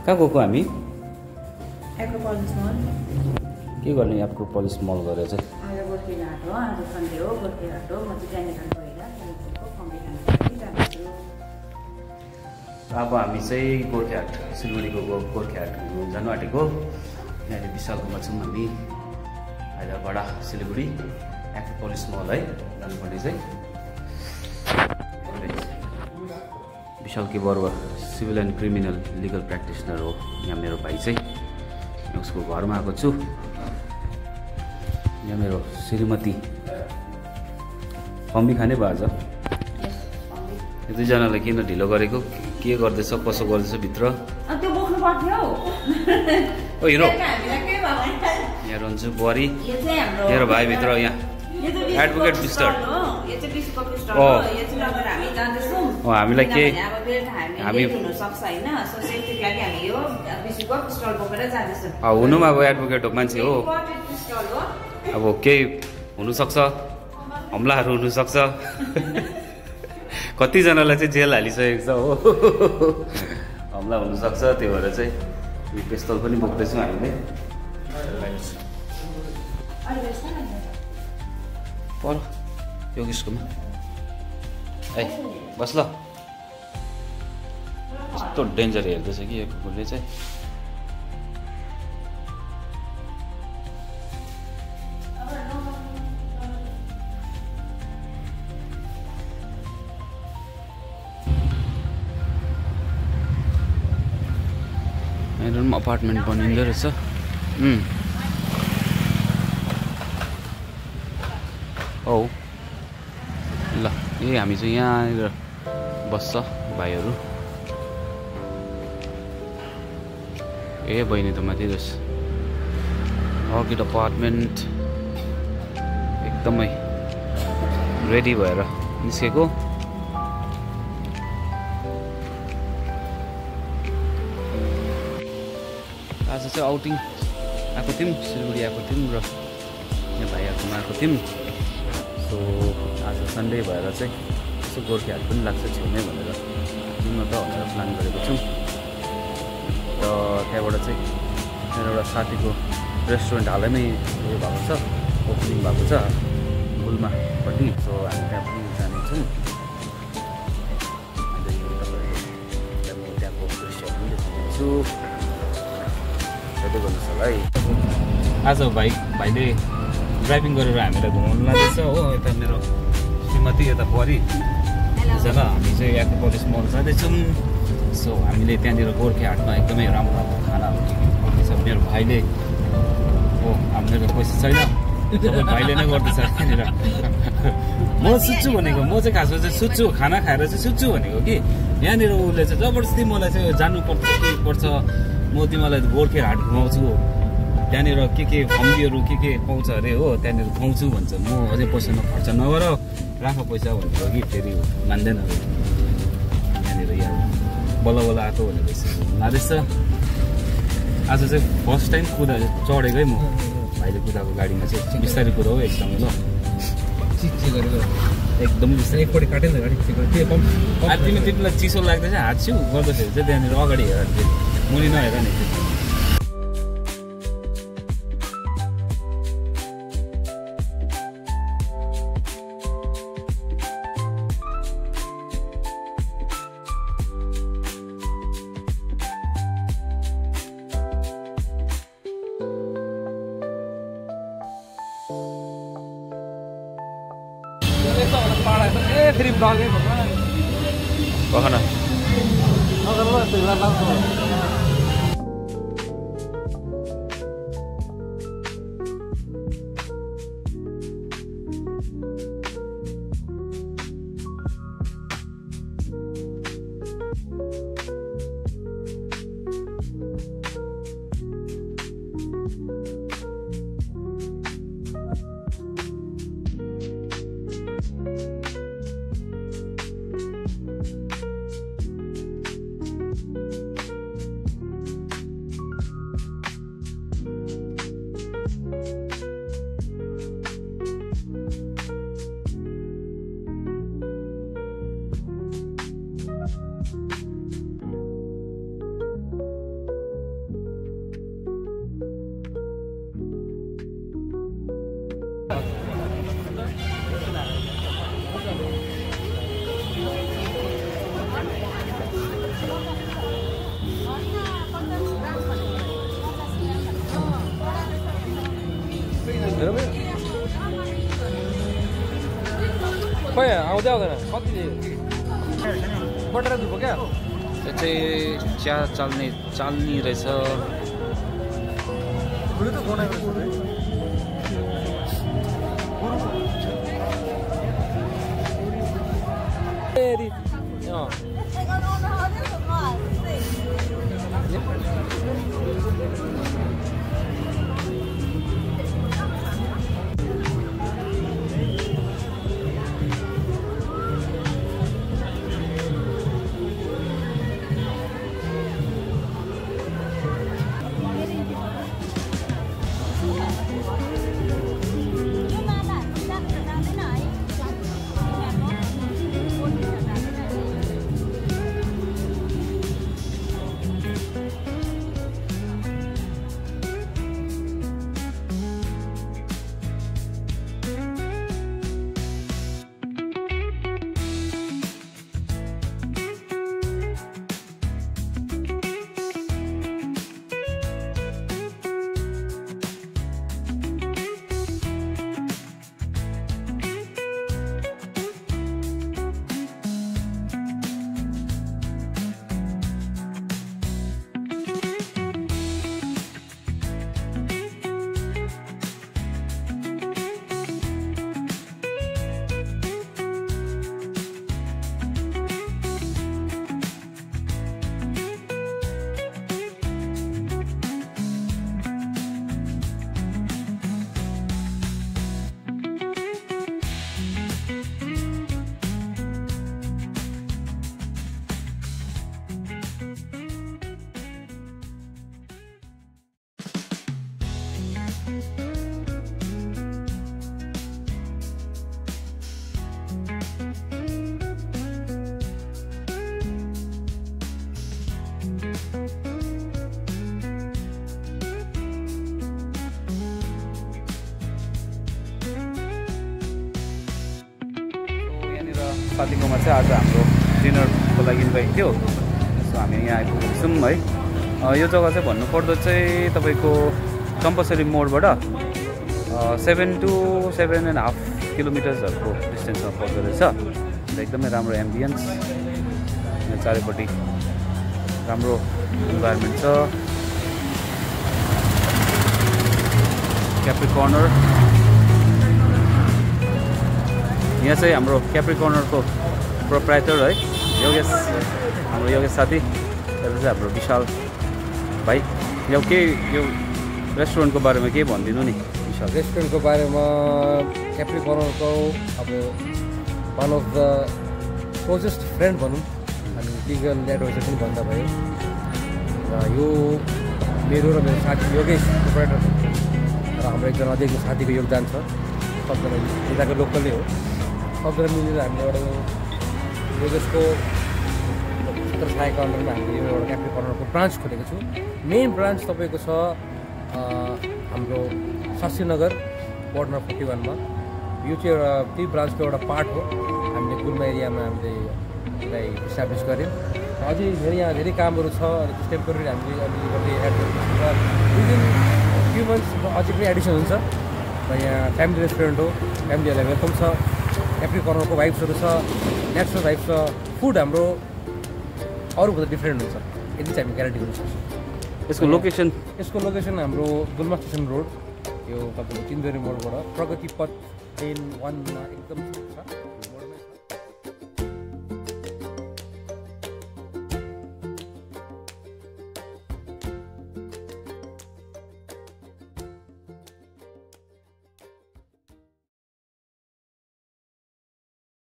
कहाँ गएको हामी एक्रोपोलिस मल के गर्ने एक्रोपोलिस मल गरेर चाहिँ आज गोर्खेघाट हो आज सन्डे हो गोर्खेघाट हो म चाहिँ जाने जान्छु अब हामी चाहिँ गोर्खेघाट सिलगढीको गोर्खेघाट जानु आँटेको यहाँले विशालकोमा छौँ हामी हैदराबाद सिलगढी एक्रोपोलिस मल है जानुपर्ने चाहिँ विशाल के बरुवा civil and criminal legal practitioner हो यहाँ मेरो भाइ चाहिँ उसको घरमा आएको छु यहाँ मेरो श्रीमती फम्बी खाने भयो आज यो दुईजनालाई किन ढिलो गरेको के गर्दैछ कसो गर्दैछ भित्र त्यो बोक्नु पर्थ्यो ओ हिरो यहाँ रन्जु बुहारी मेरो भाइ भित्र यहाँ एडभोकेट मिस्टर हामीलाई के हामी हुनुमा अब एडभोकेट हो मान्छे हो अब केही हुनसक्छ हमलाहरू हुनसक्छ कतिजनालाई चाहिँ जेल हालिसकेको छ हो हमला हुनसक्छ त्यो भएर चाहिँ पिस्तल पनि बोक्दैछौँ हामीले पर योगेशकोमा है बस ल यस्तो डेन्जर हेर्दैछ कि यो कुकुरले चाहिँ मेरो पनि अपार्टमेन्ट बनिँदो रहेछ औ ल ए हामी चाहिँ यहाँनिर बस्छ भाइहरू ए बहिनी त माथि रहेछ अर्किड अपार्टमेन्ट एकदमै रेडी भएर निस्केको आज चाहिँ आउटिङ आएको थियौँ सिलगढी आएको थियौँ र यहाँ भाइहरूकोमा आएको थियौँ सो आज सन्डे भएर चाहिँ यसो गोर्खेहाट पनि लाग्छ छेउमै भनेर जाउँ न त भनेर प्लान गरेको छौँ र त्यहाँबाट चाहिँ मेरो एउटा साथीको रेस्टुरेन्ट हालैमै उयो भएको छ ओपनिङ भएको छ गुल्मापट्टि सो हामी त्यहाँ पनि जानेछौँ अन्त यो तपाईँहरू त्यहाँको दृश्यहरू पनि देखाउँछु हेर्दै गर्नुहोस् होला है आज भाइले ड्राइभिङ गरेर हामीलाई घुमाउनु लाँदैछ हो यता मेरो श्रीमती यता बुहारी एकजना हामी चाहिँ एक्रोपोलिस मल जाँदैछौँ सो हामीले त्यहाँनिर गोर्खेहाटमा एकदमै राम्रो राम्रो खानाहरू गर्दैछ मेरो भाइले हो मेरो पैसा छैन सबै भाइले नै गर्दैछ त्यहाँनिर म सुत्छु भनेको म चाहिँ खासमा चाहिँ सुत्छु खाना खाएर चाहिँ सुत्छु भनेको कि यहाँनिर उसले चाहिँ जबरजस्ती मलाई चाहिँ जानुपर्छ के पर्छ म तिमीलाई गोर्खेहाट घुमाउँछु त्यहाँनिर के फम्बीहरू के पाउँछ अरे हो त्यहाँनिर खुवाउँछु भन्छ म अझै पैसा खर्च नगर राख पैसा भनेको कि फेरि मान्दैन त्यहाँनिर यहाँ बल्ल बल्ल आएको भनेको लाँदैछ आज चाहिँ फर्स्ट टाइम चढेकै म भाइले कुदाएको गाडीमा चाहिँ बिस्तारै कुदाऊ एकदमै ल एकदम बिस्तारै एकपट्टि काटेन गाडी तिमीलाई चिसो लाग्दैछ हात छिउ गर्दाखेरि चाहिँ त्यहाँनिर अगाडि हेर मुनि नहेर नि Bahana. खोइ आउँदै आउँदैन कति बटेर दिएको क्या त्यो चाहिँ चिया चाल्नी रहेछ साथीकोमा चाहिँ आज हाम्रो डिनरको लागि इन्भाइट थियो सो हामी यहाँ आइपुगेछौँ है यो जग्गा चाहिँ भन्नुपर्दा चाहिँ तपाईँको चम्पासरी मोडबाट 7 to 7.5 किलोमिटर्सहरूको डिस्टेन्समा पर्दो रहेछ एकदमै राम्रो एम्बियन्स यहाँ चारैपट्टि राम्रो इन्भाइरोमेन्ट छ क्याप्री कर्नर यहाँ चाहिँ हाम्रो क्याप्री कर्नरको प्रोप्राइटर है योगेश हाम्रो योगेश साथी त्यसले चाहिँ हाम्रो विशाल भाइ यो रेस्टुरेन्टको बारेमा केही भनिदिनु नि विशाल रेस्टुरेन्टको बारेमा क्याप्री कर्नरको अब one of the closest friend भनौँ हामी लिगल एडभाइजर पनि भन्दा भयो र यो मेरो र मेरो साथी योगेश प्रोप्राइटर र हाम्रो एकजना अझै साथीको योगदान छ सबजना यताको लोकलै हो सबजना मिलेर हामीले एउटा योगेशको क्षेत्र सहायकको अन्डरमा हामीले एउटा क्याप्री कर्नरको ब्रान्च खोलेको छु मेन ब्रान्च तपाईँको छ हाम्रो शास्त्रीनगर वार्ड नम्बर 41 मा यो चाहिँ एउटा त्यही ब्रान्चको एउटा पार्ट हो हामीले गुल्मा एरियामा हामीले यसलाई इस्टाब्लिस गऱ्यौँ अझै यहाँ धेरै कामहरू छ र टेम्पोररी हामीले अलि गर्दै एड गर्दैछौँ र विदिन फ्यु मन्थ्स अझै पनि एडिसन हुन्छ र यहाँ फ्यामिली रेस्टुरेन्ट हो फ्यामिलीहरूलाई वेलकम छ क्याप्री कर्नरको भाइब्सहरू छ नेचुरल भाइब्स छ फुड हाम्रो अरूभन्दा डिफ्रेन्ट हुन्छ यति चाहिँ हामी ग्यारेन्टी गर्नु सक्छौँ यसको लोकेसन हाम्रो गुल्मा स्टेसन रोड यो तपाईँको 3 मोडबाट प्रगति पथ लेन 1 मा एकदम छ